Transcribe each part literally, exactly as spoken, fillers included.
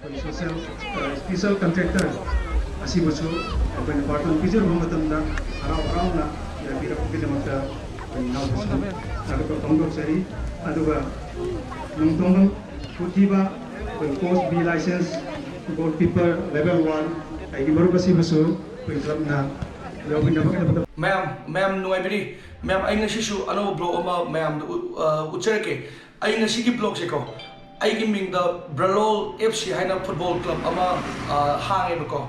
ꯑꯩꯈꯣꯏ ꯁꯣꯁꯦꯜ, ꯑ, special contractor ꯑꯁꯤꯕꯨꯁꯨ ꯑꯩꯈꯣꯏꯅ ꯕꯥꯔꯇꯣꯟ ꯄꯤꯖꯔꯨꯕ ꯃꯇꯝꯗ ꯍꯔꯥꯎ ꯍꯔꯥꯎꯅ ꯌꯥꯕꯤꯔꯛꯄꯒꯤꯗꯃꯛꯇ ꯑꯩꯈꯣꯏ ꯏꯅꯥꯎꯕꯁꯨ ꯊꯥꯒꯠꯄ ꯐꯣꯡꯗꯣꯛꯆꯔꯤ꯫ ꯑꯗꯨꯒ ꯅꯣꯡꯊꯣꯝꯕꯝ ꯄꯨꯊꯤꯕ, ꯑꯩꯈꯣꯏ course B licence, goalkeeper level one, ꯑꯩꯒꯤ ꯃꯔꯨꯞ ꯑꯁꯤꯕꯨꯁꯨ ꯑꯩꯈꯣꯏ ꯀ꯭ꯂꯕꯅ ꯌꯥꯎꯕꯤꯅꯕꯒꯤꯗꯃꯛꯇ ꯃꯌꯥꯝ, ꯃꯌꯥꯝ ꯅꯨꯡꯉꯥꯏꯕꯤꯔꯤ꯫ ꯃꯌꯥꯝ, ꯑꯩ ꯉꯁꯤꯁꯨ ꯑꯅꯧꯕ ꯕ꯭ꯂꯣꯛ ꯑꯃ ꯃꯌꯥꯝꯗ ꯎ-, ꯑ, ꯎꯠꯆꯔꯛꯀꯦ꯫ ꯑꯩ ꯉꯁꯤꯒꯤ ꯕ꯭ꯂꯣꯛꯁꯦꯀꯣ, ꯑꯩꯒꯤ ꯃꯤꯡꯗ ꯕ꯭ꯔꯂꯣꯜ ꯑꯦꯐ ꯁꯤ ꯍꯥꯏꯅ ꯐꯨꯠꯕꯣꯜ ꯀ꯭ꯂꯕ ꯑꯃ, ꯑ, ꯍꯥꯡꯉꯦꯕꯀꯣ꯫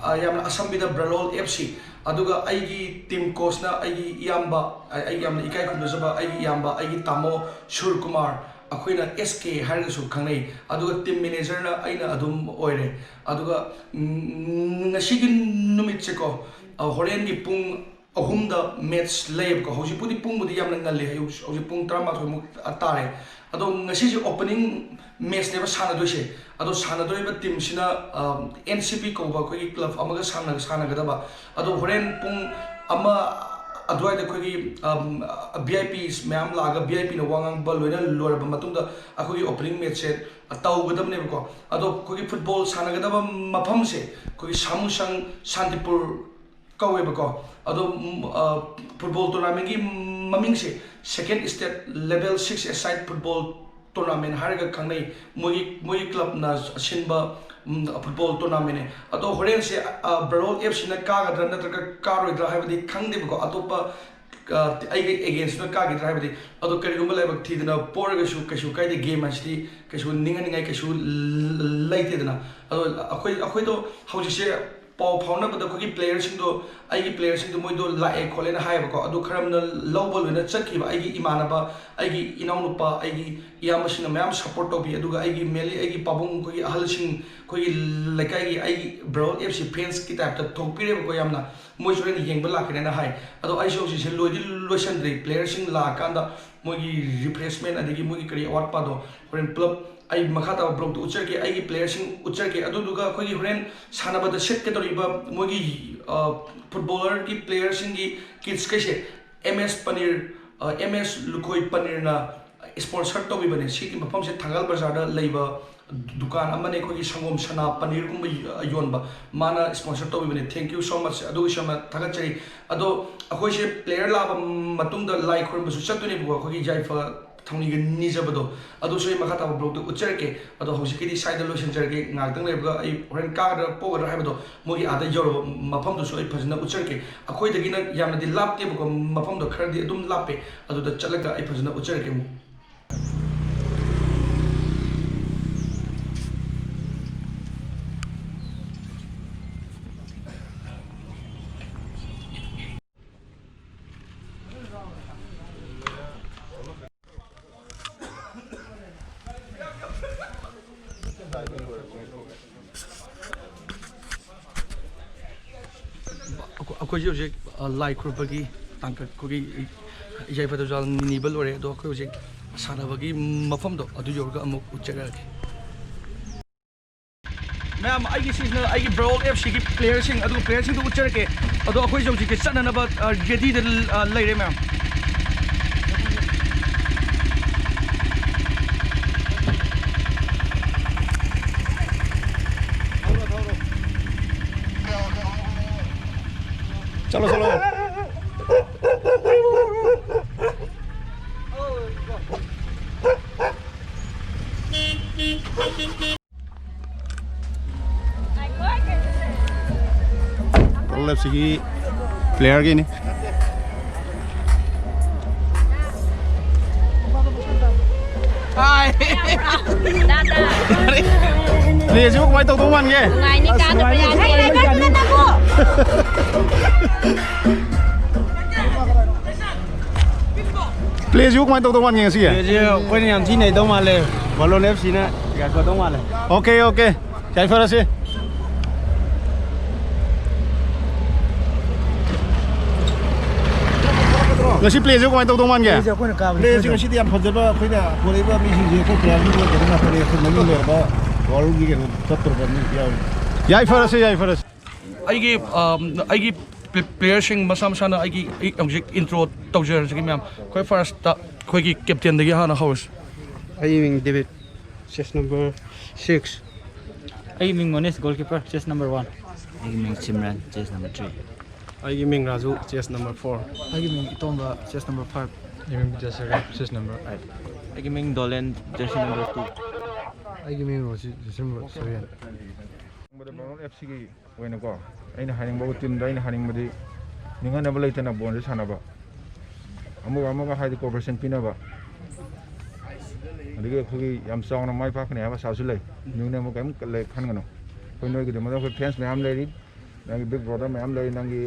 ꯑ, ꯌꯥꯝꯅ ꯑꯁꯝꯕꯤꯗ ꯕ꯭ꯔꯂꯣꯜ ꯑꯦꯐ ꯁꯤ꯫ ꯑꯗꯨꯒ ꯑꯩꯒꯤ ꯇꯤꯝ ꯀꯣꯆꯅ ꯑꯩꯒꯤ ꯏꯌꯥꯝꯕ, ꯑ-, ꯑꯩꯒꯤ ꯌꯥꯝꯅ ꯏꯀꯥꯏ ꯈꯨꯝꯅꯖꯕ ꯑꯩꯒꯤ ꯏꯌꯥꯝꯕ, ꯑꯩꯒꯤ ꯇꯥꯃꯣ ꯁꯨꯔ ꯀꯨꯃꯥꯔ, ꯑꯩꯈꯣꯏꯅ ꯑꯦꯁ ꯀꯦ ꯍꯥꯏꯔꯒꯁꯨ ꯈꯪꯅꯩ꯫ ꯑꯗꯨꯒ ꯇꯤꯝ ꯃꯦꯅꯦꯖꯔꯅ ꯑꯩꯅ ꯑꯗꯨꯝ ꯑꯣꯏꯔꯦ꯫ ꯑꯗꯨꯒ, ꯎꯝ, ꯉꯁꯤꯒꯤ ꯅꯨꯃꯤꯠꯁꯦꯀꯣ, ꯑ, ꯍꯣꯔꯦꯟꯒꯤ ꯄꯨꯡ ꯑꯍꯨꯝꯗ ꯃꯦꯠꯁ ꯂꯩꯌꯦꯕꯀꯣ꯫ ꯍꯧꯖꯤꯛꯄꯨꯗꯤ ꯄꯨꯡꯕꯨꯗꯤ ꯌꯥꯝꯅ ꯉꯜꯂꯤ, ꯍꯧꯖꯤꯛ, ꯍꯧꯖꯤꯛ ꯄꯨꯡ ꯇꯔꯥꯃꯥꯊꯣꯏꯃꯨꯛ ꯇꯥꯔꯦ꯫ ꯑꯗꯣ ꯉꯁꯤꯁꯦ ꯑꯣꯄꯅꯤꯡ ꯃꯦꯠꯁꯅꯦꯕ ꯁꯥꯟꯅꯗꯣꯏꯁꯦ꯫ ꯑꯗꯣ ꯁꯥꯟꯅꯗꯣꯔꯤꯕ ꯇꯤꯝꯁꯤꯅ, ꯑ, ꯑꯦꯟ ꯁꯤ ꯄꯤ ꯀꯧꯕ ꯑꯩꯈꯣꯏꯒꯤ ꯀ꯭ꯂꯕ ꯑꯃꯒ ꯁꯥꯟꯅ-, ꯁꯥꯟꯅꯒꯗꯕ꯫ ꯑꯗꯣ ꯍꯣꯔꯦꯟ ꯄꯨꯡ ꯑꯃ ꯑꯗꯨꯋꯥꯏꯗ ꯑꯩꯈꯣꯏꯒꯤ, ꯑꯝ, ꯚꯤ ꯑꯥꯏ ꯄꯤꯁ ꯃꯌꯥꯝ ꯂꯥꯛꯑꯒ ꯚꯤ ꯑꯥꯏ ꯄꯤꯅ ꯋꯥ ꯉꯥꯡꯕ ꯂꯣꯏꯅ ꯂꯣꯏꯔꯕ ꯃꯇꯨꯡꯗ ꯑꯩꯈꯣꯏꯒꯤ ꯑꯣꯄꯅꯤꯡ ꯃꯦꯠꯁꯁꯦ ꯇꯧꯒꯗꯕꯅꯦꯕꯀꯣ꯫ ꯑꯗꯣ ꯑꯩꯈꯣꯏꯒꯤ ꯐꯨꯠꯕꯣꯜ ꯁꯥꯟꯅꯒꯗꯕ ꯃꯐꯝꯁꯦ ꯑꯩꯈꯣꯏꯒꯤ ꯁꯥꯃꯨꯁꯪ ꯁꯥꯟꯇꯤꯄꯨꯔ ꯀꯧꯋꯦꯕꯀꯣ꯫ ꯑꯗꯣ, ꯎꯝ, ꯑ, football ꯇꯣꯔꯅꯥꯃꯦꯟꯒꯤ ꯃꯃꯤꯡꯁꯦ Second State Level Six A Side Football Tournament ꯍꯥꯏꯔꯒ ꯈꯪꯅꯩ꯫ ꯃꯣꯏꯒꯤ, ꯃꯣꯏꯒꯤ ꯀ꯭ꯂꯕꯅ ꯁꯤꯟꯕ, ꯎꯝ, ꯐꯨꯠꯕꯣꯜ ꯇꯣꯔꯅꯥꯃꯦꯟꯅꯦ꯫ ꯑꯗꯣ ꯍꯣꯔꯦꯟꯁꯦ, ꯑ, ꯕ꯭ꯔꯂꯣꯜ ꯑꯦꯐ ꯁꯤꯅ ꯀꯥꯒꯗ꯭ꯔꯥ ꯅꯠꯇ꯭ꯔꯒ ꯀꯥꯔꯣꯏꯗ꯭ꯔꯥ ꯍꯥꯏꯕꯗꯤ ꯈꯪꯗꯦꯕꯀꯣ꯫ ꯑꯇꯣꯞꯄ, ꯑ, ꯑꯩꯒꯤ ꯑꯦꯒꯦꯟꯁꯇ ꯀꯥꯈꯤꯗ꯭ꯔꯥ ꯍꯥꯏꯕꯗꯤ꯫ ꯑꯗꯣ ꯀꯔꯤꯒꯨꯝꯕ ꯂꯥꯏꯕꯛ ꯊꯤꯗꯅ ꯄꯣꯔꯒꯁꯨ ꯀꯩꯁꯨ ꯀꯥꯏꯗꯦ, ꯒꯦꯝ ꯍꯥꯏꯁꯤꯗꯤ ꯀꯩꯁꯨ ꯅꯤꯡꯍꯟꯅꯤꯡꯉꯥꯏ ꯀꯩꯁꯨ ꯂ-, ꯂꯩꯇꯦꯗꯅ꯫ ꯑꯗꯣ ꯑꯩꯈꯣꯏ, ꯑꯩꯈꯣꯏꯗꯣ ꯍꯧꯖꯤꯛꯁꯦ ꯄꯥꯎ ꯐꯥꯎꯅꯕꯗ ꯑꯩꯈꯣꯏꯒꯤ ꯄ꯭ꯂꯦꯌꯔꯁꯤꯡꯗꯣ, ꯑꯩꯒꯤ ꯄ꯭ꯂꯦꯌꯔꯁꯤꯡꯗꯣ ꯃꯣꯏꯗꯣ ꯂꯥꯛꯑꯦ ꯈꯣꯠꯂꯦꯅ ꯍꯥꯏꯌꯦꯕꯀꯣ꯫ ꯑꯗꯨ ꯈꯔ ꯑꯃꯅ ꯂꯧꯕ ꯂꯣꯏꯅ ꯆꯠꯈꯤꯕ꯫ ꯑꯩꯒꯤ ꯏꯃꯥꯟꯅꯕ, ꯑꯩꯒꯤ ꯏꯅꯥꯎꯅꯨꯄꯥ, ꯑꯩꯒꯤ ꯏꯌꯥꯝꯕꯁꯤꯡꯅ ꯃꯌꯥꯝ ꯁꯞꯄꯣꯔꯠ ꯇꯧꯕꯤ꯫ ꯑꯗꯨꯒ ꯑꯩꯒꯤ mainly ꯑꯩꯒꯤ ꯄꯥꯕꯨꯡ, ꯑꯩꯈꯣꯏꯒꯤ ꯑꯍꯜꯁꯤꯡ, ꯑꯩꯈꯣꯏꯒꯤ ꯂꯩꯀꯥꯏꯒꯤ ꯑꯩꯒꯤ ꯕ꯭ꯔꯣ ꯑꯦꯐ ꯁꯤ ꯐꯦꯟꯁꯀꯤ ꯇꯥꯏꯞꯇ ꯊꯣꯛꯄꯤꯔꯦꯕꯀꯣ ꯌꯥꯝꯅ꯫ ꯃꯣꯏꯁꯨ ꯍꯣꯔꯦꯟ ꯌꯦꯡꯕ ꯂꯥꯛꯀꯅꯦꯅ ꯍꯥꯏ꯫ ꯑꯗꯣ ꯑꯩꯁꯨ ꯍꯧꯖꯤꯛꯁꯦ ꯂꯣꯏꯗꯤ ꯂꯣꯏꯁꯟꯗ꯭ꯔꯤ꯫ ꯄ꯭ꯂꯦꯌꯔꯁꯤꯡ ꯂꯥꯛꯑꯀꯥꯟꯗ ꯃꯣꯏꯒꯤ ꯔꯤꯐ꯭ꯔꯦꯁꯃꯦꯟ ꯑꯗꯒꯤ ꯃꯣꯏꯒꯤ ꯀꯔꯤ ꯑꯋꯥꯠ ꯑꯄꯥꯗꯣ ꯍꯣꯔꯦꯟ ꯄꯨꯂꯞ ꯑꯩ ꯃꯈꯥ ꯇꯥꯕ ꯕ꯭ꯂꯣꯛꯇ ꯎꯠꯆꯔꯛꯀꯦ, ꯑꯩꯒꯤ ꯄ꯭ꯂꯦꯌꯔꯁꯤꯡ ꯎꯠꯆꯔꯛꯀꯦ꯫ ꯑꯗꯨꯗꯨꯒ ꯑꯩꯈꯣꯏꯒꯤ ꯍꯣꯔꯦꯟ ꯁꯥꯟꯅꯕꯗ ꯁꯦꯠꯀꯗꯧꯔꯤꯕ ꯃꯣꯏꯒꯤ, ꯑ, ꯐꯨꯠꯕꯣꯂꯔꯒꯤ ꯄ꯭ꯂꯦꯌꯔꯁꯤꯡꯒꯤ ꯀꯤꯠꯁꯈꯩꯁꯦ ꯑꯦꯝ ꯑꯦꯁ ꯄꯅꯤꯔ, ꯑ, ꯑꯦꯝ ꯑꯦꯁ ꯂꯨꯈꯣꯏ ꯄꯅꯤꯔꯅ ꯏꯁꯄꯣꯟꯁꯔ ꯇꯧꯕꯤꯕꯅꯦ꯫ ꯁꯤꯒꯤ ꯃꯐꯝꯁꯦ ꯊꯪꯒꯥꯜ ꯕꯖꯥꯔꯗ ꯂꯩꯕ ꯗꯨꯀꯥꯟ ꯑꯃꯅꯦ, ꯑꯩꯈꯣꯏꯒꯤ ꯁꯪꯒꯣꯝ ꯁꯅꯥ ꯄꯅꯤꯔꯒꯨꯝꯕ ꯌꯣꯟꯕ, ꯃꯥꯅ sponsor ꯇꯧꯕꯤꯕꯅꯦ꯫ Thank you so much, ꯑꯗꯨꯒꯤꯁꯨ ꯌꯥꯝꯅ ꯊꯥꯒꯠꯆꯔꯤ꯫ ꯑꯗꯣ ꯑꯩꯈꯣꯏꯁꯦ ꯄ꯭ꯂꯦꯌꯔ ꯂꯥꯛꯑꯕ ꯃꯇꯨꯡꯗ ꯂꯥꯏ ꯈꯨꯔꯨꯝꯕꯁꯨ ꯆꯠꯇꯣꯏꯅꯦꯕꯀꯣ, ꯑꯩꯈꯣꯏꯒꯤ ꯌꯥꯏꯐ ꯊꯧꯅꯤꯒ ꯅꯤꯖꯕꯗꯣ꯫ ꯑꯗꯨꯁꯨ ꯑꯩ ꯃꯈꯥ ꯇꯥꯕ ꯕ꯭ꯂꯣꯛꯇ ꯎꯠꯆꯔꯛꯀꯦ꯫ ꯑꯗꯣ ꯍꯧꯖꯤꯛꯀꯤꯗꯤ ꯁ꯭ꯋꯥꯏꯗ ꯂꯣꯏꯁꯤꯟꯖꯔꯒꯦ꯫ ꯉꯥꯏꯍꯥꯛꯇꯪ ꯂꯩꯕꯒ ꯑꯩ ꯍꯣꯔꯦꯟ ꯀꯥꯒꯗ꯭ꯔꯥ ꯄꯣꯛꯒꯗ꯭ꯔꯥ ꯍꯥꯏꯕꯗꯣ, ꯃꯣꯏꯒꯤ ꯑꯥꯗ ꯌꯧꯔꯕ ꯃꯐꯝꯗꯨꯁꯨ ꯑꯩ ꯐꯖꯅ ꯎꯠꯆꯔꯛꯀꯦ꯫ ꯑꯩꯈꯣꯏꯗꯒꯤꯅ ꯌꯥꯝꯅꯗꯤ ꯂꯥꯞꯇꯦꯕꯀꯣ, ꯃꯐꯝꯗꯣ ꯈꯔꯗꯤ ꯑꯗꯨꯝ ꯂꯥꯞꯄꯦ꯫ ꯑꯗꯨꯗ ꯆꯠꯂꯒ ꯑꯩ ꯐꯖꯅ ꯎꯠꯆꯔꯛꯀꯦ ꯑꯃꯨꯛ꯫ ꯑꯩꯈꯣꯏ-, ꯑꯩꯈꯣꯏꯁꯦ ꯍꯧꯖꯤꯛ, ꯑ, ꯂꯥꯏ ꯈꯨꯔꯨꯝꯕꯒꯤ ꯇꯥꯡꯀꯛ, ꯑꯩꯈꯣꯏꯒꯤ ꯌꯥꯏꯐ ꯊꯧꯖꯥꯜ ꯅꯤꯕ ꯂꯣꯏꯔꯦ꯫ ꯑꯗꯣ ꯑꯩꯈꯣꯏ ꯍꯧꯖꯤꯛ ꯁꯥꯟꯅꯕꯒꯤ ꯃꯐꯝꯗꯣ ꯑꯗꯨ ꯌꯧꯔꯒ ꯑꯃꯨꯛ ꯎꯠꯆꯔꯛꯑꯒꯦ꯫ ꯃꯌꯥꯝ, ꯑꯩꯒꯤ ꯁꯤꯁꯤꯅ ꯑꯩꯒꯤ ꯕ꯭ꯔꯣ ꯑꯦꯐ ꯁꯤꯒꯤ ꯄ꯭ꯂꯦꯌꯔꯁꯤꯡ, ꯑꯗꯨꯒ ꯄ꯭ꯂꯦꯌꯔꯁꯤꯡꯗꯣ ꯎꯠꯆꯔꯛꯀꯦ꯫ ꯑꯗꯣ ꯑꯩꯈꯣꯏꯁꯦ ꯍꯧꯖꯤꯛꯁꯦ ꯆꯠꯅꯅꯕ, ꯑ, ꯔꯦꯗꯤꯗ, ꯑ, ꯂꯩꯔꯦ ꯃꯌꯥꯝ꯫ ꯆꯠꯂꯣ, ꯆꯠꯂꯣ꯫ ꯇꯣꯜ ꯑꯦꯐ ꯁꯤꯒꯤ ꯄ꯭ꯂꯦꯌꯔꯒꯤꯅꯤ꯫ ꯍꯥꯏ꯫ ꯄ꯭ꯂꯦꯁꯤꯕꯨ ꯀꯃꯥꯏꯅ ꯇꯧꯗꯧ ꯃꯥꯟꯒꯦ? ꯅꯨꯡꯉꯥꯏꯅꯤ, ꯀꯥꯗꯕ ꯌꯥꯗꯦ꯫ ꯄ꯭ꯂꯦꯁꯤꯕꯨ ꯀꯃꯥꯏꯅ ꯇꯧꯗꯧ ꯃꯥꯟꯒꯦ ꯉꯁꯤꯒꯤ? ꯄ꯭ꯂꯦꯁꯤ ꯑꯩꯈꯣꯏꯅ ꯌꯥꯝ ꯊꯤ ꯅꯩꯗꯧ ꯃꯥꯜꯂꯦ꯫ ꯕꯣꯂꯣꯟ ꯑꯦꯐ ꯁꯤꯅ ꯌꯥꯏꯐꯗꯧ ꯃꯥꯜꯂꯦ꯫ Okay, okay. ꯌꯥꯏꯐꯔꯁꯤ꯫ ꯉꯁꯤ ꯄ꯭ꯂꯦꯁꯤꯕꯨ ꯀꯃꯥꯏꯅ ꯇꯧꯗꯧ ꯃꯥꯟꯒꯦ? ꯄ꯭ꯂꯦꯁꯤ ꯑꯩꯈꯣꯏꯅ ꯀꯥꯕꯅꯤ꯫ ꯄ꯭ꯂꯦꯁꯤ ꯉꯁꯤꯗꯤ ꯌꯥꯝ ꯐꯖꯕ, ꯑꯩꯈꯣꯏꯅ ꯄꯨꯔꯛꯏꯕ ꯃꯤꯁꯤꯡꯁꯦ ꯑꯩꯈꯣꯏ ꯄ꯭ꯂꯦꯌꯔꯁꯤꯡ ꯂꯣꯏ ꯐꯖꯅ ꯉꯥꯛꯇꯅꯤ꯫ ꯑꯩꯈꯣꯏ ꯃꯃꯤꯡ ꯂꯩꯔꯕ ꯋꯥꯔꯜꯒꯤ ꯀꯩꯅꯣ ꯆꯠꯇ꯭ꯔꯕ ꯃꯤ ꯌꯥꯎꯔꯤ꯫ ꯌꯥꯏꯐꯔꯁꯤ, ꯌꯥꯏꯐꯔꯁꯤ꯫ ꯑꯩꯒꯤ, ꯑꯝ, ꯑꯩꯒꯤ ꯄ꯭ꯂꯦ-, ꯄ꯭ꯂꯦꯌꯔꯁꯤꯡ ꯃꯁꯥ ꯃꯁꯥꯅ ꯑꯩꯒꯤ, ꯑꯩ ꯍꯧꯖꯤꯛ ꯏꯟꯇ꯭ꯔꯣ ꯇꯧꯖꯔꯁꯤꯒꯦ ꯃꯌꯥꯝ꯫ ꯑꯩꯈꯣꯏ ꯐꯥꯔꯁꯇ ꯑꯩꯈꯣꯏꯒꯤ ꯀꯦꯞꯇꯦꯟꯗꯒꯤ ꯍꯥꯟꯅ ꯍꯧꯔꯁꯤ꯫ ꯑꯩꯒꯤ ꯃꯤꯡ ꯗꯦꯕꯤꯠ, ꯆꯦꯁ ꯅꯝꯕꯔ ꯁꯤꯛꯁ꯫ ꯑꯩꯒꯤ ꯃꯤꯡ ꯃꯣꯅꯤꯁ, ꯒꯣꯜꯀꯤꯄꯔ, ꯆꯦꯁ ꯅꯝꯕꯔ ꯋꯥꯟ꯫ ꯑꯩꯒꯤ ꯃꯤꯡ ꯁꯤꯝꯔꯟ, ꯆꯦꯁ ꯅꯝꯕꯔ ꯊ꯭ꯔꯤ꯫ ꯑꯩꯒꯤ ꯃꯤꯡ ꯔꯥꯖꯨ, ꯆꯦꯁ ꯅꯝꯕꯔ ꯐꯣꯔ꯫ ꯑꯩꯒꯤ ꯃꯤꯡ ꯏꯇꯣꯝꯕ, ꯆꯦꯁ ꯅꯝꯕꯔ ꯐꯥꯏꯚ꯫ ꯑꯩꯒꯤ ꯃꯤꯡ ꯕꯤꯗ꯭ꯌꯥꯁꯥꯒꯔ, ꯆꯦꯁ ꯅꯝꯕꯔ ꯑꯩꯠ꯫ ꯑꯩꯒꯤ ꯃꯤꯡ ꯗꯣꯂꯦꯟ, ꯖꯔꯁꯤ ꯅꯝꯕꯔ ꯇꯨ꯫ ꯑꯩꯒꯤ ꯃꯤꯡ ꯔꯣꯁꯤ, ꯖꯔꯁꯤ ꯅꯝꯕꯔ ꯁꯚꯦꯟ꯫ ꯕ꯭ꯔꯣꯅꯣꯜ ꯑꯦꯐ ꯁꯤꯒꯤ ꯑꯣꯏꯅꯀꯣ, ꯑꯩꯅ ꯍꯥꯏꯅꯤꯡꯕ ꯇꯤꯝꯗ ꯑꯩꯅ ꯍꯥꯏꯅꯤꯡꯕꯗꯤ, ꯅꯤꯡꯍꯟꯅꯕ ꯂꯩꯇꯅ ꯕꯣꯜꯁꯦ ꯁꯥꯟꯅꯕ, ꯑꯃꯒ ꯑꯃꯒ ꯍꯥꯏꯗꯤ ꯀꯣꯑꯣꯄꯔꯦꯁꯟ ꯄꯤꯅꯕ, ꯑꯗꯒꯤ ꯑꯩꯈꯣꯏꯒꯤ ꯌꯥꯝ ꯆꯥꯎꯅ ꯃꯥꯏ ꯄꯥꯛꯀꯅꯤ ꯍꯥꯏꯕ ꯑꯥꯁꯥꯁꯨ ꯂꯩ꯫ ꯅꯤꯡꯍꯟꯅꯕ ꯀꯔꯤꯝ ꯂꯩ ꯈꯟꯒꯅꯨ꯫ ꯑꯩꯈꯣꯏ ꯅꯣꯏꯒꯤꯗꯃꯛꯇ ꯑꯩꯈꯣꯏ ꯐꯦꯟꯁ ꯃꯌꯥꯝ ꯂꯩꯔꯤ, ꯅꯪꯒꯤ ꯕꯤꯛ ꯕ꯭ꯔꯣꯗꯔ ꯃꯌꯥꯝ ꯂꯩꯔꯤ, ꯅꯪꯒꯤ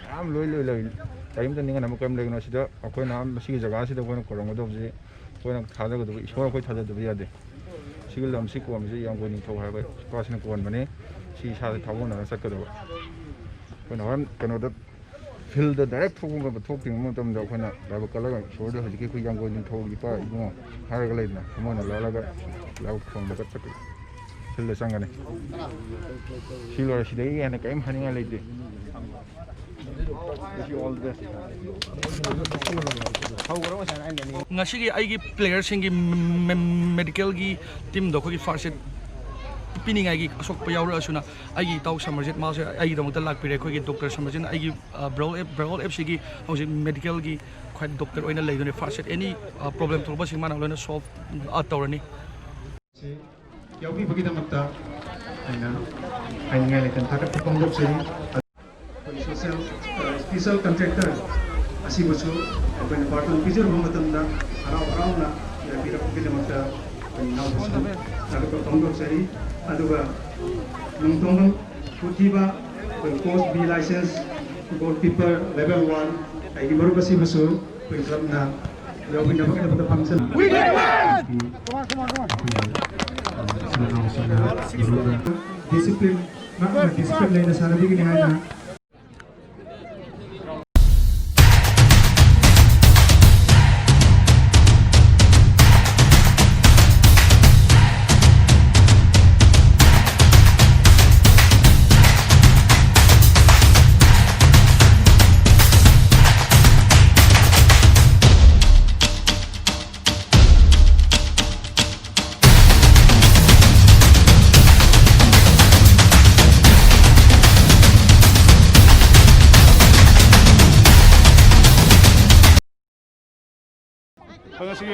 ꯃꯌꯥꯝ ꯂꯣꯏ ꯂꯣꯏ ꯂꯩ꯫ ꯀꯔꯤꯝꯇ ꯅꯤꯡꯍꯟꯅꯕ ꯀꯔꯤꯝ ꯂꯩꯒꯅꯨ꯫ ꯁꯤꯗ ꯑꯩꯈꯣꯏꯅ ꯃꯁꯤꯒꯤ ꯖꯒꯥꯁꯤꯗ ꯑꯩꯈꯣꯏꯅ ꯈꯨꯔꯨꯝꯒꯗꯕꯁꯤ, ꯑꯩꯈꯣꯏꯅ ꯊꯥꯖꯒꯗꯕ ꯏꯁꯣꯔ ꯑꯩꯈꯣꯏ ꯊꯥꯖꯗꯕ ꯌꯥꯗꯦ꯫ ꯁꯤꯒꯤ ꯂꯝꯁꯤ ꯀꯣꯟꯕꯁꯤ ꯌꯥꯝꯒꯣꯏ ꯅꯤꯡꯊꯧ ꯍꯥꯏꯕ ꯅꯨꯄꯥꯁꯤꯅ ꯀꯣꯟꯕꯅꯤ꯫ ꯁꯤ ꯏꯁꯥꯁꯦ ꯊꯥꯒꯣꯟꯅꯔ ꯆꯠꯀꯗꯕ꯫ ꯑꯩꯈꯣꯏꯅ ꯍꯣꯔꯦꯟ ꯀꯩꯅꯣꯗ ꯐꯤꯜꯗ ꯗꯥꯏꯔꯦꯛ ꯊꯣꯛꯄ ꯊꯣꯛꯇ꯭ꯔꯤꯉꯩ ꯃꯇꯝꯗ ꯑꯩꯈꯣꯏꯅ ꯂꯥꯏꯕꯛ ꯀꯜꯂꯒ ꯏꯁꯣꯔꯗ ꯍꯧꯖꯤꯛꯀꯤ ꯑꯩꯈꯣꯏ ꯌꯥꯝꯒꯣꯏ ꯅꯤꯡꯊꯧ ꯏꯄꯥ ꯏꯕꯨꯡꯉꯣ ꯍꯥꯏꯔꯒ ꯂꯩꯗꯅ ꯊꯃꯣꯏꯅ ꯂꯥꯜꯂꯒ ꯂꯥꯏꯕꯛ ꯊꯣꯟꯕ ꯆꯠꯄꯒꯤ ꯐꯤꯜꯗ ꯆꯪꯒꯅꯤ꯫ ꯁꯤ ꯂꯣꯏꯔꯦ, ꯁꯤꯗꯒꯤ ꯍꯦꯟꯅ ꯀꯔꯤꯝ ꯍꯥꯏꯅꯤꯡꯉꯥꯏ ꯂꯩꯇꯦ꯫ ꯉꯁꯤꯒꯤ ꯑꯩꯒꯤ ꯄ꯭ꯂꯦꯌꯔꯁꯤꯡꯒꯤ ꯃꯦ-, ꯃꯦꯗꯤꯀꯦꯜꯒꯤ ꯇꯤꯝꯗꯣ ꯑꯩꯈꯣꯏꯒꯤ ꯐꯥꯔꯁ ꯑꯦꯗ ꯄꯤꯅꯤꯡꯉꯥꯏꯒꯤ ꯑꯁꯣꯛꯄ ꯌꯥꯎꯔꯛꯑꯁꯨꯅ ꯑꯩꯒꯤ ꯏꯇꯥꯎ ꯁꯃꯔꯖꯤꯠ ꯃꯥꯁꯦ ꯑꯩꯒꯤꯗꯃꯛꯇ ꯂꯥꯛꯄꯤꯔꯦ꯫ ꯑꯩꯈꯣꯏꯒꯤ ꯗꯣꯛꯇꯔ ꯁꯃꯔꯖꯤꯠꯅ ꯑꯩꯒꯤ, ꯑ, ꯕ꯭ꯔꯣꯜ ꯑꯦꯞ-, ꯕ꯭ꯔꯣꯜ ꯑꯦꯞꯁꯤꯒꯤ ꯍꯧꯖꯤꯛ ꯃꯦꯗꯤꯀꯦꯜꯒꯤ ꯈ꯭ꯋꯥꯏ ꯗꯣꯛꯇꯔ ꯑꯣꯏꯅ ꯂꯩꯗꯣꯏꯅꯦ꯫ ꯐꯥꯔꯁ ꯑꯦꯗ ꯑꯦꯅꯤ, ꯑ, ꯄ꯭ꯔꯣꯕ꯭ꯂꯦꯝ ꯊꯣꯛꯂꯛꯄꯁꯤꯡ ꯃꯥꯅ ꯂꯣꯏꯅ ꯁꯣꯜꯕ, ꯑ, ꯇꯧꯔꯅꯤ꯫ ꯁꯤ ꯌꯥꯎꯕꯤꯕꯒꯤꯗꯃꯛꯇ ꯑꯩꯅ ꯍꯥꯏꯅꯤꯡꯉꯥꯏ ꯂꯩꯇꯅ ꯊꯥꯒꯠꯄ ꯐꯣꯡꯗꯣꯛꯆꯔꯤ꯫ ꯑꯩꯈꯣꯏ ꯁꯣꯁꯤꯌꯦꯜ, ꯑ, ꯁ꯭ꯄꯦꯁꯤꯌꯦꯜ ꯀꯟꯇ꯭ꯔꯦꯛꯇꯔ ꯑꯁꯤꯕꯨꯁꯨ ꯑꯩꯈꯣꯏꯅ ꯕꯥꯔꯇꯣꯟ ꯄꯤꯖꯔꯨꯕ ꯃꯇꯝꯗ ꯍꯔꯥꯎ ꯍꯔꯥꯎꯅ ꯌꯥꯕꯤꯔꯛꯄꯒꯤꯗꯃꯛꯇ ꯑꯩꯈꯣꯏ ꯏꯅꯥꯎꯕꯁꯨ ꯊꯥꯒꯠꯄ ꯐꯣꯡꯗꯣꯛꯆꯔꯤ꯫ ꯑꯗꯨꯒ ꯅꯣꯡꯊꯣꯝꯕꯝ ꯄꯨꯊꯤꯕ, ꯑꯩꯈꯣꯏ course B licence, goalkeeper level one, ꯑꯩꯒꯤ ꯃꯔꯨꯞ ꯑꯁꯤꯕꯨꯁꯨ ꯑꯩꯈꯣꯏ ꯀ꯭ꯂꯕꯅ ꯌꯥꯎꯕꯤꯅꯕꯒꯤꯗꯃꯛꯇ ꯐꯪꯁꯟ ꯗꯤꯁꯤꯄ꯭ꯂꯤꯟ, ꯗꯤꯁꯤꯄ꯭ꯂꯤꯟ ꯂꯩꯅ ꯁꯥꯟꯅꯕꯤꯒꯅꯤ ꯍꯥꯏꯅ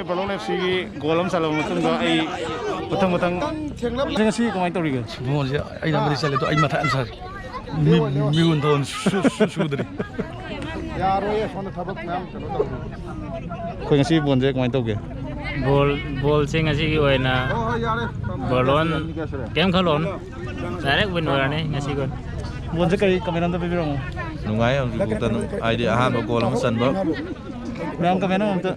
ꯕꯥꯔꯂꯣꯟ ꯑꯦꯐ ꯁꯤꯒꯤ ꯒꯣꯜ ꯑꯃ ꯆꯜꯂꯕ ꯃꯇꯨꯡꯗ ꯑꯩ ꯃꯊꯪ ꯃꯊꯪ ꯉꯁꯤ ꯀꯃꯥꯏꯅ ꯇꯧꯔꯤꯒꯦ? ꯕꯣꯜꯁꯦ ꯑꯩꯅꯕꯨꯗꯤ ꯆꯜꯂꯦ, ꯑꯗꯣ ꯑꯩ ꯃꯊꯥ ꯌꯥꯝ ꯁꯥꯔꯦ꯫ ꯃꯤ-, ꯃꯤꯍꯨꯟ ꯊꯥꯍꯨꯟ ꯁꯨ-, ꯁꯨ-, ꯁꯨꯗ꯭ꯔꯤ꯫ ꯌꯥꯔꯣꯏꯌꯦ, ꯁꯣꯝꯗ ꯊꯕꯛ ꯃꯌꯥꯝ ꯀꯩꯅꯣ ꯇꯧꯔꯤ꯫ ꯑꯩꯈꯣꯏ ꯉꯁꯤ ꯕꯣꯜꯁꯦ ꯀꯃꯥꯏꯅ ꯇꯧꯒꯦ? ꯕꯣꯜ, ꯕꯣꯜꯁꯦ ꯉꯁꯤꯒꯤ ꯑꯣꯏꯅ ꯍꯣꯏ, ꯍꯣꯏ, ꯌꯥꯔꯦ꯫ ꯕꯥꯔꯂꯣꯟ ꯀꯩꯝ ꯈꯜꯂꯨꯔꯅꯨ꯫ ꯗꯥꯏꯔꯦꯛ ꯋꯤꯟ ꯑꯣꯏꯔꯅꯤ ꯉꯁꯤꯒꯤ ꯑꯣꯏꯅ꯫ ꯕꯣꯜꯁꯦ ꯀꯔꯤ ꯀꯃꯦꯟ ꯑꯝꯇ ꯄꯤꯕꯤꯔꯝꯃꯣ? ꯅꯨꯡꯉꯥꯏ, ꯍꯧꯖꯤꯛꯐꯥꯎꯗ ꯑꯗꯨꯝ, ꯍꯥꯏꯗꯤ ꯑꯍꯥꯟꯕ ꯒꯣꯜ ꯑꯃ ꯆꯟꯕ꯫ ꯃꯌꯥꯝ ꯀꯃꯦꯟ ꯑꯃ ꯑꯝꯇ꯫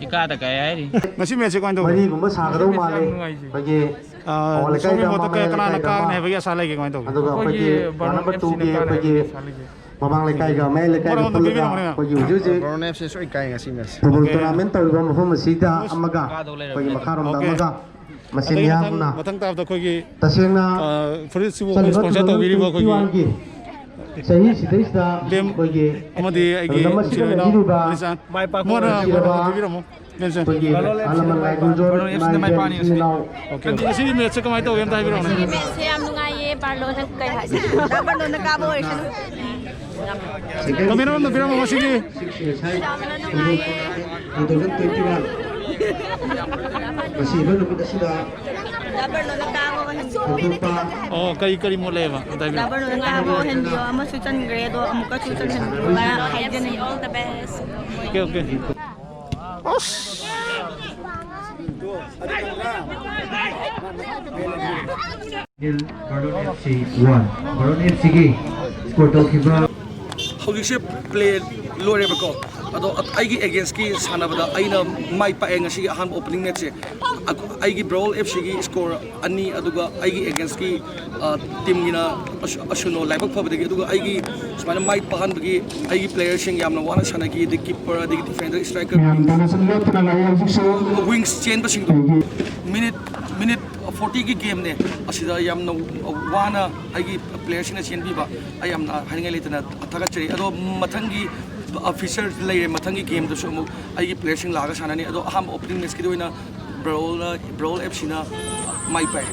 ꯏꯀꯥꯗ ꯀꯥꯏ ꯍꯥꯏꯔꯤ꯫ ꯉꯁꯤ ꯃꯦꯠꯁꯁꯦ ꯀꯃꯥꯏꯅ ꯇꯧꯒꯦ? ꯃꯔꯤꯒꯨꯝꯕ ꯁꯥꯒꯗꯧ ꯃꯥꯜꯂꯦ꯫ ꯑꯩꯈꯣꯏꯒꯤ ꯑꯥ, ꯑꯋꯥꯡ ꯂꯩꯀꯥꯏꯒ ꯁꯣꯝꯒꯤ ꯃꯣꯠꯇ ꯃꯃꯥꯡ ꯀꯅꯥꯅ ꯂꯩꯀꯥꯏꯒ ꯀꯥꯒꯅꯤ ꯑꯃ, ꯍꯥꯏꯕꯒꯤ ꯑꯁꯥ ꯂꯩꯒꯦ? ꯀꯃꯥꯏꯅ ꯇꯧꯒꯦ? ꯑꯗꯨꯒ ꯑꯩꯈꯣꯏꯒꯤ ꯑꯩꯈꯣꯏꯒꯤ ꯕꯥꯔꯂꯣꯟ ꯕꯥꯔꯂꯣꯟ ꯑꯦꯐ ꯁꯤꯅ ꯑꯦꯐ ꯁꯤꯅ ꯀꯥꯒꯅꯤ ꯍꯥꯏꯕꯒꯤ ꯑꯁꯥ ꯂꯩꯒꯦ꯫ ꯃꯃꯥꯡ ꯂꯩꯀꯥꯏꯒ ꯃꯌꯥꯏ ꯂꯩꯀꯥꯏꯒ ꯃꯣꯔꯣꯛ ꯑꯝꯇ ꯄꯨꯜꯂꯒ ꯄꯤꯕꯤꯔꯝꯃꯣꯅꯦ꯫ ꯑꯩꯈꯣꯏꯒꯤ ꯍꯧꯖꯤꯛ ꯍꯧꯖꯤꯛ ꯕꯥꯔꯂꯣꯟ ꯑꯦꯐ ꯁꯤ ꯁꯣꯏ ꯀꯥꯏ ꯉꯁꯤ ꯃꯦꯠꯁ꯫ Football okay. ꯇꯣꯔꯅꯥꯃꯦꯟ ꯇꯧꯔꯤꯕ ꯃꯐꯝ ꯑꯁꯤꯗ ꯑꯃꯒ ꯑꯩꯈꯣꯏꯒꯤ ꯃꯈꯥꯔꯣꯝꯗ ꯑꯣꯀꯦ꯫ ꯑꯃꯒ ꯃꯁꯤ ꯑꯗꯒꯤ ꯃꯊꯪ, ꯃꯤꯌꯥꯝꯅ ꯃꯊꯪ ꯇꯥꯕꯗ ꯑꯩꯈꯣꯏꯒꯤ ꯇꯁꯦꯡꯅ ꯑ, ꯐꯨꯔꯤꯠꯁꯤꯕꯨ ꯑꯩꯈꯣꯏ ꯆꯠꯂꯤꯕ ꯁ꯭ꯄꯣꯟꯁꯔ ꯇꯧꯕꯤꯔꯤꯕ ꯑꯩꯈꯣꯏꯒꯤ two thousand twenty-one ꯒꯤ ꯆꯍꯤꯁꯤꯗꯩꯁꯤꯗ ꯕꯦꯝ ꯑꯩꯈꯣꯏꯒꯤ ꯑꯃꯗꯤ ꯑꯩꯒꯤ ꯂꯝꯗꯝ ꯑꯁꯤꯗ ꯅꯨꯡꯁꯤꯕ ꯏꯅꯥꯎ ꯂꯩꯕꯤꯔꯤꯕ ꯂꯤꯆꯥꯟ꯫ ꯃꯣꯏꯅ ꯅꯨꯡꯁꯤꯔꯕ ꯃꯣꯏꯅ ꯄꯤꯕꯤꯔꯝꯃꯣ꯫ ꯕꯦꯝꯁꯦ꯫ ꯑꯩꯈꯣꯏꯒꯤ ꯑꯍꯜ ꯂꯃꯟ ꯂꯥꯏ ꯈꯨꯔꯨꯝꯖꯣꯏ, ꯏꯃꯥ ꯏꯕꯦꯟ ꯏꯆꯤꯟ ꯏꯅꯥꯎ꯫ ꯑꯣꯀꯦ꯫ ꯉꯁꯤꯒꯤ ꯃꯦꯠꯁꯁꯦ ꯀꯃꯥꯏꯅ ꯇꯧꯒꯦ ꯑꯝꯇ ꯍꯥꯏꯕꯤꯔꯛꯑꯣꯅꯦ꯫ ꯉꯁꯤꯒꯤ ꯃꯦꯠꯁꯁꯦ ꯌꯥꯝ ꯅꯨꯡꯉꯥꯏꯌꯦ, ꯕꯥꯔꯂꯣꯟꯅ ꯀꯩ ꯍꯥꯏꯁꯦ? ꯕꯥꯔꯂꯣꯟꯅ ꯀꯥꯕ ꯑꯣꯏꯔꯁꯅꯨ꯫ ꯀꯃꯦꯟ ꯑꯃ ꯄꯤꯔꯝꯃꯣ ꯉꯁꯤꯒꯤ꯫ ꯌꯥꯝꯅ ꯅꯨꯡꯉꯥꯏꯌꯦ꯫ Two thousand twenty-one ꯉꯁꯤꯕ ꯅꯨꯃꯤꯠ ꯑꯁꯤꯗ ꯍꯧꯗꯣꯛꯄ꯫ ꯑꯣ, ꯀꯔꯤ, ꯀꯔꯤ ꯃꯣꯠ ꯂꯩꯌꯦꯕ? ꯑꯝꯇ ꯍꯥꯏꯕꯤꯔꯛꯑꯣ꯫ ꯕꯥꯔꯂꯣꯟꯅ ꯀꯥꯕ ꯑꯣꯏꯍꯟꯕꯤꯌꯣ, ꯑꯃꯁꯨ ꯆꯟꯈ꯭ꯔꯦ, ꯑꯗꯣ ꯑꯃꯨꯛꯀꯁꯨ ꯆꯟꯍꯟꯕꯤꯌꯣ ꯍꯥꯏꯖꯅꯤꯡꯉꯤ꯫ All the best. Okay, okay. ꯑꯁ꯫ ꯕꯥꯔꯂꯣꯟ ꯑꯦꯐ ꯁꯤ one, ꯕꯥꯔꯂꯣꯟ ꯑꯦꯐ ꯁꯤꯒꯤ ꯁ꯭ꯀꯣꯔ ꯇꯧꯈꯤꯕ꯫ ꯍꯧꯖꯤꯛꯁꯦ ꯄ꯭ꯂꯦ ꯂꯣꯏꯔꯦꯕꯀꯣ, ꯑꯗꯣ ꯑꯩꯒꯤ ꯑꯦꯒꯦꯟꯁꯀꯤ ꯁꯥꯟꯅꯕꯗ ꯑꯩꯅ ꯃꯥꯏ ꯄꯥꯛꯑꯦ ꯉꯁꯤꯒꯤ ꯑꯍꯥꯟꯕ ꯑꯣꯄꯅꯤꯡ ꯃꯦꯠꯁꯁꯦ꯫ ꯑꯩꯒꯤ ꯕ꯭ꯔꯣꯜ ꯑꯦꯐ ꯁꯤꯒꯤ ꯁ꯭ꯀꯣꯔ ꯑꯅꯤ, ꯑꯗꯨꯒ ꯑꯩꯒꯤ ꯑꯦꯒꯦꯟꯁꯀꯤ, ꯑ, ꯇꯤꯝꯒꯤꯅ ꯑꯁ-, ꯑꯁꯨꯅꯣ ꯂꯥꯏꯕꯛ ꯐꯕꯗꯒꯤ, ꯑꯗꯨꯒ ꯑꯩꯒꯤ ꯁꯨꯃꯥꯏꯅ ꯃꯥꯏ ꯄꯥꯛꯍꯟꯕꯒꯤ ꯑꯩꯒꯤ ꯄ꯭ꯂꯦꯌꯔꯁꯤꯡ ꯌꯥꯝꯅ ꯋꯥꯅ ꯁꯥꯟꯅꯈꯤ, ꯑꯗꯩ ꯀꯤꯞꯄꯔ, ꯑꯗꯒꯤ ꯗꯤꯐꯦꯟꯗꯔ, ꯏꯁꯇ꯭ꯔꯥꯏꯀꯔ꯫ ꯃꯌꯥꯝ ꯇꯥꯟꯅꯁꯤꯜꯂꯨ, ꯂꯦꯞꯇꯅ ꯂꯩ ꯍꯧꯖꯤꯛꯁꯨ꯫ ꯋꯤꯡꯁ ꯆꯦꯟꯕꯁꯤꯡꯗꯣ꯫ ꯑꯩꯒꯤ ꯃꯤꯅꯤꯠ, ꯃꯤꯅꯤꯠ ꯐꯣꯔꯇꯤꯒꯤ ꯒꯦꯝꯅꯦ, ꯑꯁꯤꯗ ꯌꯥꯝꯅ ꯋꯥꯅ ꯑꯩꯒꯤ ꯄ꯭ꯂꯦꯌꯔꯁꯤꯡꯅ ꯆꯦꯟꯕꯤꯕ ꯑꯩ ꯌꯥꯝꯅ ꯍꯥꯏꯅꯤꯡꯉꯥꯏ ꯂꯩꯇꯅ ꯊꯥꯒꯠꯆꯔꯤ꯫ ꯑꯗꯣ ꯃꯊꯪꯒꯤ, ꯑ, ꯐꯤꯆꯔ ꯂꯩꯔꯦ, ꯃꯊꯪꯒꯤ ꯒꯦꯝꯗꯁꯨ ꯑꯃꯨꯛ ꯑꯩꯒꯤ ꯄ꯭ꯂꯦꯌꯔꯁꯤꯡ ꯂꯥꯛꯑꯒ ꯁꯥꯟꯅꯅꯤ꯫ ꯑꯗꯣ ꯑꯍꯥꯟꯕ ꯑꯣꯄꯅꯤꯡ ꯃꯦꯠꯁꯀꯤꯗꯤ ꯑꯣꯏꯅ ꯕ꯭ꯔꯣꯜꯅ, ꯕ꯭ꯔꯣꯜ ꯑꯦꯐ ꯁꯤꯅ ꯃꯥꯏ ꯄꯥꯛꯑꯦ꯫